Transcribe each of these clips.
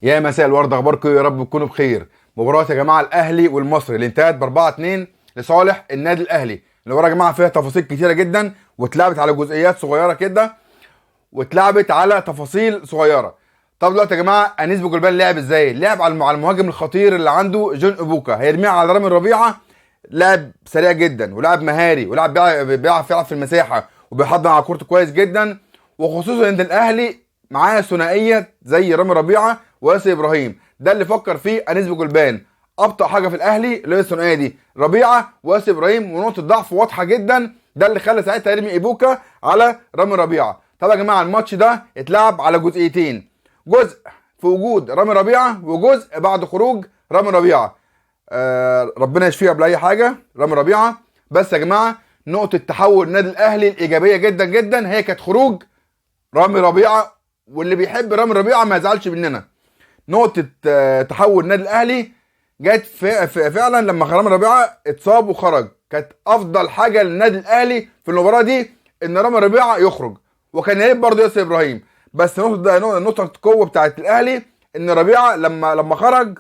يا مساء الورد، اخباركم يا رب تكونوا بخير. مباراة يا جماعة الاهلي والمصري اللي انتهت ب 4-2 لصالح النادي الاهلي. المباراة يا جماعة فيها تفاصيل كتيرة جدا، واتلعبت على جزئيات صغيرة كده، واتلعبت على تفاصيل صغيرة. طب دلوقتي يا جماعة انيس بوجلبان لعب ازاي؟ لعب على المهاجم الخطير اللي عنده جون ابوكا، هيرميها على رامي ربيعة. لاعب سريع جدا ولاعب مهاري ولاعب بيعرف يلعب في المساحة وبيحضن على كورته كويس جدا، وخصوصا ان الاهلي معاه ثنائية زي رامي ربيعة وياسر ابراهيم. ده اللي فكر فيه انيس بوجلبان. ابطا حاجة في الاهلي اللي هي الثنائية دي، ربيعة وياسر ابراهيم، ونقطة ضعف واضحة جدا. ده اللي خلى ساعتها يرمي ايبوكا على رامي ربيعة. طب يا جماعة الماتش ده اتلعب على جزئيتين، جزء في وجود رامي ربيعة وجزء بعد خروج رامي ربيعة. ربنا يشفيه قبل اي حاجة رامي ربيعة. بس يا جماعة نقطة تحول النادي الاهلي الايجابية جدا جدا هي كانت خروج رامي ربيعة، واللي بيحب رامي ربيعة ما يزعلش مننا. نقطة تحول النادي الاهلي جت فعلا لما رامي ربيعة اتصاب وخرج. كانت افضل حاجة للنادي الاهلي في المباراة دي ان رامي ربيعة يخرج، وكان يا ريت برضه ياسر ابراهيم. بس نقطة القوة بتاعت الاهلي ان ربيعة لما خرج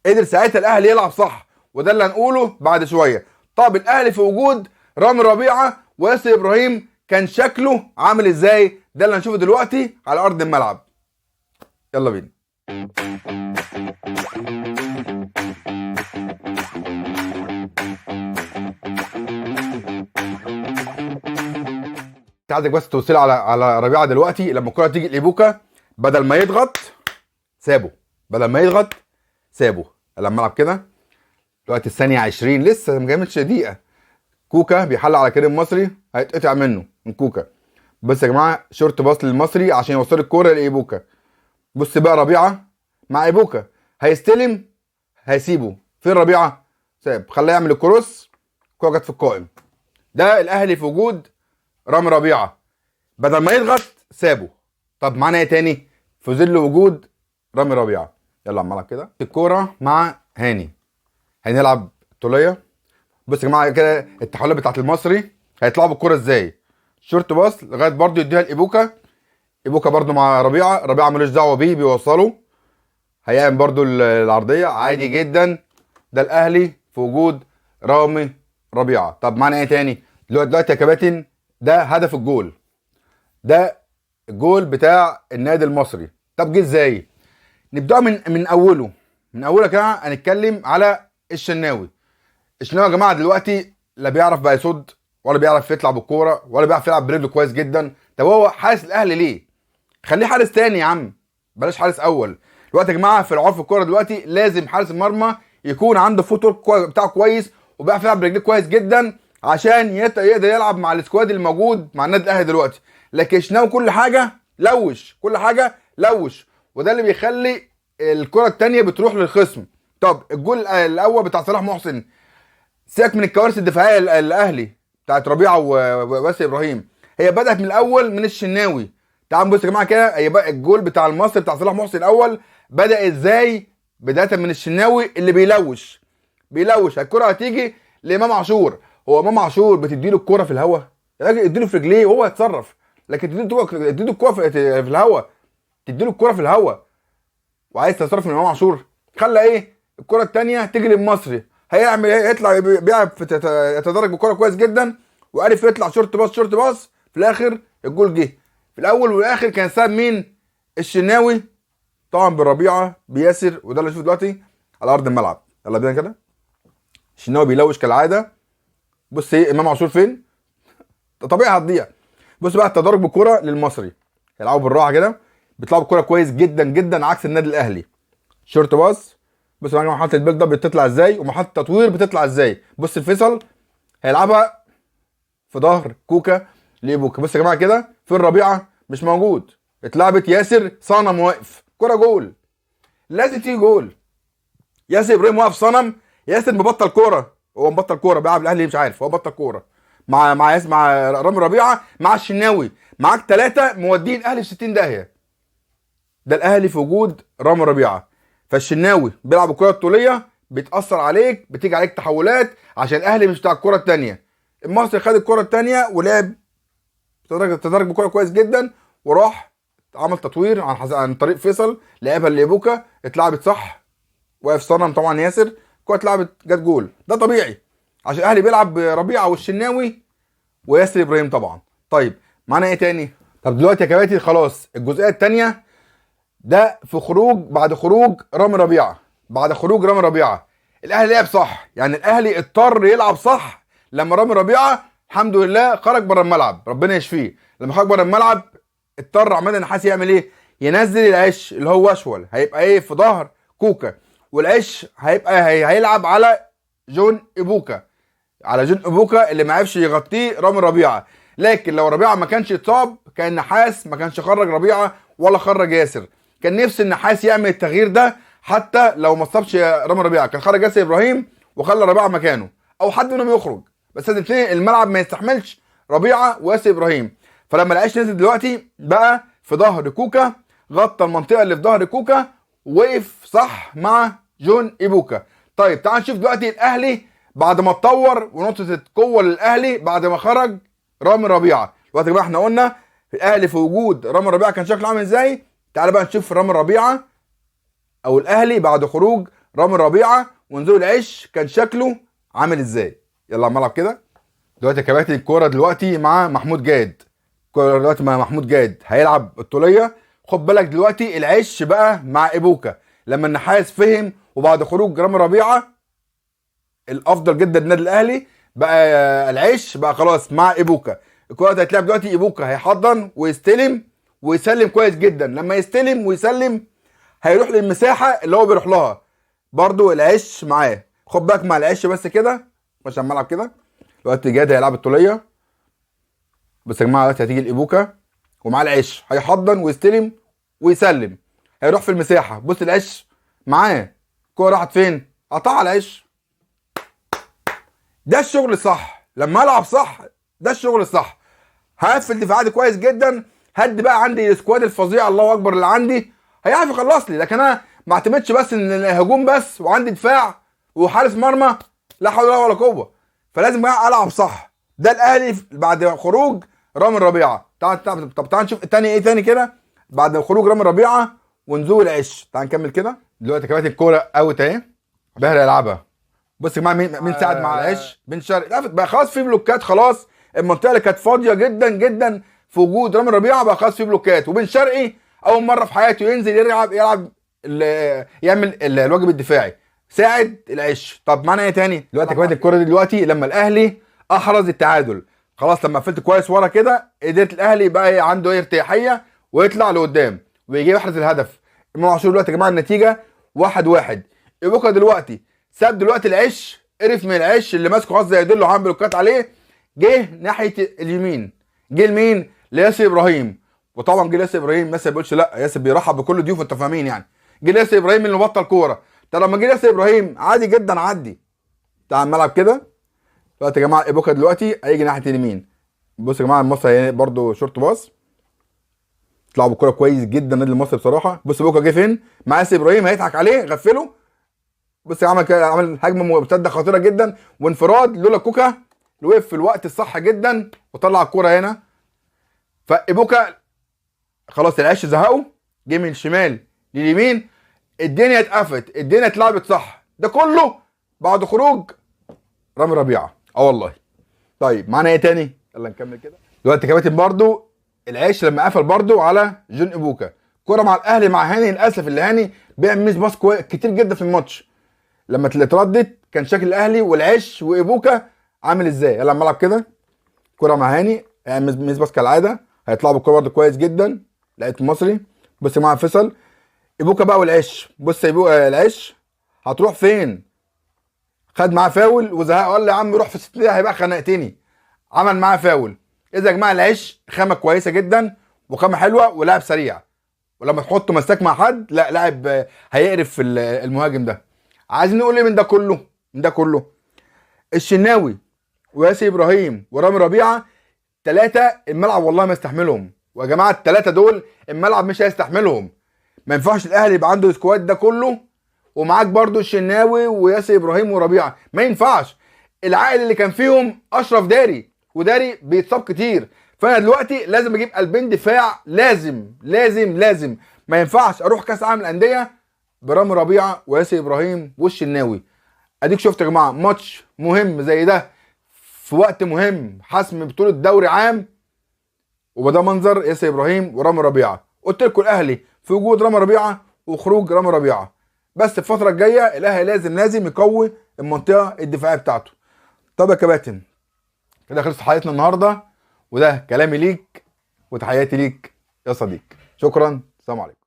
قدر ساعتها الاهلي يلعب صح، وده اللي هنقوله بعد شوية. طب الاهلي في وجود رامي ربيعة وياسر ابراهيم كان شكله عامل ازاي؟ ده اللي هنشوفه دلوقتي على ارض الملعب. يلا بينا. عايزك بس توصل على ربيعة دلوقتي. لما الكره تيجي لايبوكا بدل ما يضغط سابه، بدل ما يضغط سابه. لما العب كده دلوقتي الثانية 20 لسه ما جامتش دقيقة، كوكا بيحل على كريم مصري، هيتقطع منه من كوكا. بس يا جماعة short pass للمصري عشان يوصل الكورة لايبوكا. بص بقى ربيعة مع ايبوكا، هيستلم هيسيبه فين ربيعة؟ ساب، خلاه يعمل ال cross، الكورة جت في القائم. ده الاهلي في وجود رامي ربيعة، بدل ما يضغط سابه. طب معانا ايه تاني في ظل وجود رامي ربيعة؟ يلا عم كده الكورة مع هاني، هنلعب طوليه. بص يا جماعة كده التحولات بتاعت المصري هيطلعوا بالكورة ازاي؟ short pass لغاية برضو يديها لايبوكا، ايبوكا برضو مع ربيعة، ربيعة ملوش دعوه بيه بيوصله، هيعمل برضو العرضية عادي جدا. ده الاهلي في وجود رامي ربيعة. طب معانا ايه تاني دلوقتي يا كباتن؟ ده هدف الجول، ده الجول بتاع النادي المصري. طب جه ازاي؟ نبدأ من اوله، من اوله كده هنتكلم على الشناوي. الشناوي يا جماعة دلوقتي لا بيعرف بقى يصد، ولا بيعرف يطلع بالكورة، ولا بيعرف يلعب برجله كويس جدا. طب هو حارس الاهلي ليه؟ خليه حارس تاني يا عم، بلاش حارس اول. دلوقتي يا جماعة في العرف الكورة دلوقتي لازم حارس المرمى يكون عنده footwork بتاعه كويس، وبيعرف يلعب برجليه كويس جدا عشان يقدر يلعب مع ال squad اللي موجود مع النادي الاهلي دلوقتي. لكن الشناوي كل حاجة لوش، كل حاجة لوش، وده اللي بيخلي الكره الثانية بتروح للخصم. طب الجول الاول بتاع صلاح محسن، سيبك من الكوارث الدفاعية الاهلي بتاعت ربيعة وياسر ابراهيم، هي بدات من الاول من الشناوي. تعالوا بصوا يا جماعة كده، هي بقى الجول بتاع المصري بتاع صلاح محسن الاول بدا ازاي؟ بداية من الشناوي اللي بيلوش، بيلوش. الكره هتيجي لامام عاشور، هو امام عاشور بتديله الكره في الهوا يا راجل، اديله في رجليه وهو هيتصرف، لكن تديله الكره في الهوا، تديله الكره في الهوا وعايز تتصرف من امام عاشور. خلى ايه الكره الثانية تيجي للمصري، هيعمل ايه؟ يطلع بيعرف يتدرج بالكرة كويس جدا، وعرف يطلع short pass، short pass، في الاخر الجول جه. في الاول والاخر كان ساب مين؟ الشناوي طبعا بالربيعه بياسر، وده اللي شوفه دلوقتي على ارض الملعب. يلا بينا كده، الشناوي بيلوش كالعادة. بص ايه امام عاشور فين؟ طبيعي هتضيع. بص بقى التدرج بالكرة للمصري، يلعبوا بالراحة كده، بيطلعوا بالكرة كويس جدا جدا عكس النادي الاهلي. short pass، بص يا جماعة مرحلة ال build up بتطلع ازاي، ومرحلة التطوير بتطلع ازاي. بص الفيصل هيلعبها في ظهر كوكا لإيبوكا. بص يا جماعة كده في الربيعه مش موجود، اتلعبت ياسر صنم واقف، كرة جول، لازم تيجي جول. ياسر ابراهيم واقف صنم، ياسر مبطل كورة، هو مبطل كورة بيلعب الاهلي مش عارف، هو بطل كورة مع ياسر، مع رامي ربيعة، مع الشناوي، معاك ثلاثة مودين الاهلي في 60 داهية. ده الاهلي في وجود رامي ربيعة. فالشناوي بيلعب الكره الطوليه، بتاثر عليك، بتيجي عليك تحولات عشان الاهلي مش بتاع الكره الثانية. المصري خد الكره الثانية ولعب تدرج بالكرة كويس جدا، وراح عمل تطوير عن طريق فيصل، لعبها لايبوكا، اتلعبت صح، واقف صنم طبعا ياسر، الكورة اتلعبت جت جول. ده طبيعي عشان الاهلي بيلعب بربيعه والشناوي وياسر ابراهيم طبعا. طيب معانا ايه تاني؟ طب دلوقتي يا كباتن خلاص الجزئية الثانية ده في خروج، بعد خروج رامي ربيعة، بعد خروج رامي ربيعة الاهلي لعب صح، يعني الاهلي اضطر يلعب صح لما رامي ربيعة الحمد لله خرج بره الملعب، ربنا يشفيه. لما خرج بره الملعب اضطر عماد النحاس يعمل ايه؟ ينزل العش اللي هو اشول، هيبقى ايه في ظهر كوكا، والعش هيبقى هيلعب على جون ايبوكا، على جون ايبوكا اللي ما عرفش يغطيه رامي ربيعة. لكن لو ربيعة ما كانش اتصاب كان النحاس ما كانش خرج ربيعة ولا خرج ياسر. كان نفس النحاس يعمل التغيير ده حتى لو ما اتصابش رامي ربيعة، كان خرج ياسر ابراهيم وخلى ربيعة مكانه او حد منهم يخرج، بس الاثنين الملعب ما يستحملش ربيعة وياسر ابراهيم. فلما العش نزل دلوقتي بقى في ظهر كوكا، غطى المنطقة اللي في ظهر كوكا، وقف صح مع جون ايبوكا. طيب تعال نشوف دلوقتي الاهلي بعد ما اتطور ونقطة القوة للاهلي بعد ما خرج رامي ربيعة. دلوقتي بقى احنا قلنا الاهلي في وجود رامي ربيعة كان شكله عامل ازاي، تعال بقى نشوف رامي ربيعة او الاهلي بعد خروج رامي ربيعة ونزول العش كان شكله عامل ازاي. يلا على الملعب كده. دلوقتي يا كباتن الكورة دلوقتي مع محمود جاد، الكورة دلوقتي مع محمود جاد هيلعب الطوليه. خد بالك دلوقتي العش بقى مع ايبوكا، لما النحاس فهم وبعد خروج رامي ربيعة الافضل جدا للنادي الاهلي بقى العش بقى خلاص مع ايبوكا. الكورة هتتلعب دلوقتي، ايبوكا هيحضن ويستلم ويسلم كويس جدا. لما يستلم ويسلم هيروح للمساحه اللي هو بيروح لها، برضو العش معاه. خد بالك مع العش بس كده، مش على الملعب كده. دلوقتي جاد هيلعب الطوليه، بس يا جماعة دلوقتي هتيجي الايبوكا ومع العش هيحضن ويستلم ويسلم، هيروح في المساحة. بص العش معاه، الكورة راحت فين؟ قطع العش. ده الشغل الصح، لما العب صح ده الشغل الصح. هقفل دفاعاتي كويس جدا، هدي بقى عندي ال squad الفظيع الله اكبر اللي عندي هيعرف يخلص لي. لكن انا ما اعتمدش بس ان الهجوم بس وعندي دفاع وحارس مرمى لا حول ولا قوة، فلازم بقى العب صح. ده الاهلي بعد خروج رامي ربيعة. طب تعال نشوف الثاني ايه تاني كده بعد خروج رامي ربيعة ونزول العش. تعال نكمل كده. دلوقتي كمان الكورة out اهي، باهر يلعبها. بص يا جماعة مين ساعد مع العش؟ بن شرقي. بقى خلاص في بلوكات، خلاص المنطقة اللي كانت فاضية جدا جدا في وجود رامي ربيعة بقى خلاص في بلوكات. وبن شرقي اول مرة في حياته ينزل يلعب يعمل الواجب الدفاعي، ساعد العش. طب معانا ايه تاني؟ دلوقتي كمان الكورة دي دلوقتي لما الاهلي احرز التعادل، خلاص لما قفلت كويس ورا كده قدرت الاهلي بقى عنده ايه ارتياحيه ويطلع لقدام ويجي يحرز الهدف. امام عاشور دلوقتي يا جماعة النتيجة 1-1. ايبوكا دلوقتي ساب دلوقتي العش، قرف من العش اللي ماسكه خلاص زي يدله عامل بلوكات عليه، جه ناحية اليمين، جه لمين؟ لياسر ابراهيم. وطبعا جه ياسر ابراهيم، ياسر ما بيقولش لا، ياسر بيرحب بكل ضيوفه انتوا فاهمين يعني. جه ياسر ابراهيم اللي بطل كورة. طب لما جه ياسر ابراهيم عادي جدا عدي بتاع الملعب كده. دلوقتي يا جماعة ايبوكا دلوقتي هيجي ناحية اليمين. بصوا يا جماعة المصري برده short pass، طلعوا بالكورة كويس جدا النادي المصري بصراحة. بص ايبوكا جه فين؟ مع ياسر ابراهيم، هيضحك عليه غفلة. بص عمل هجمة مرتدة خطيرة جدا وانفراد لولا كوكا اللي وقف في الوقت الصح جدا وطلع الكورة هنا. فايبوكا خلاص العش زهقه، جه من الشمال لليمين، الدنيا اتقفت، الدنيا اتلعبت صح. ده كله بعد خروج رامي ربيعة. والله. طيب معانا ايه تاني؟ يلا نكمل كده. دلوقتي كباتن برضو العش لما قفل برضو على جون ايبوكا، كورة مع الاهلي مع هاني. للاسف اللي هاني بيعمل miss pass كتير جدا في الماتش. لما اتردت كان شكل الاهلي والعش وايبوكا عامل ازاي. يلا الملعب كده، كورة مع هاني، miss pass كالعادة، هيطلعوا بالكورة برضو كويس جدا لعيبة المصري. بص مع فيصل ايبوكا بقى والعش. بص ايبوكا العش هتروح فين؟ خد معاه فاول وزهق، قال له يا عم روح في 60 دقيقة هيبقى خنقتني، عمل معاه فاول. اذا يا جماعة العش خامة كويسة جدا وخامه حلوة ولاعب سريع، ولما تحطه مساك مع حد لا لاعب هيقرف في المهاجم ده. عايزين نقول ايه من ده كله؟ من ده كله الشناوي وياسر ابراهيم ورامي ربيعة ثلاثة الملعب والله ما يستحملهم. ويا جماعة الثلاثة دول الملعب مش هيستحملهم. ما ينفعش الاهلي يبقى عنده squad ده كله ومعاك برضو الشناوي وياسر ابراهيم وربيعة، ما ينفعش. العائل اللي كان فيهم اشرف داري، وداري بيتصاب كتير، فانا دلوقتي لازم اجيب قلبين دفاع، لازم لازم لازم. ما ينفعش اروح كاس عالم الاندية برامي ربيعة وياسر ابراهيم والشناوي. اديك شفت يا جماعة ماتش مهم زي ده في وقت مهم، حسم بطوله دوري عام، وده منظر ياسر ابراهيم ورامي ربيعة. قلت لكم الاهلي في وجود رامي ربيعة وخروج رامي ربيعة، بس الفترة الجاية الاهلي لازم لازم يقوي المنطقة الدفاعية بتاعته. طب يا كباتن كده خلصت حلقتنا النهارده، وده كلامي ليك وتحياتي ليك يا صديق. شكرا، السلام عليكم.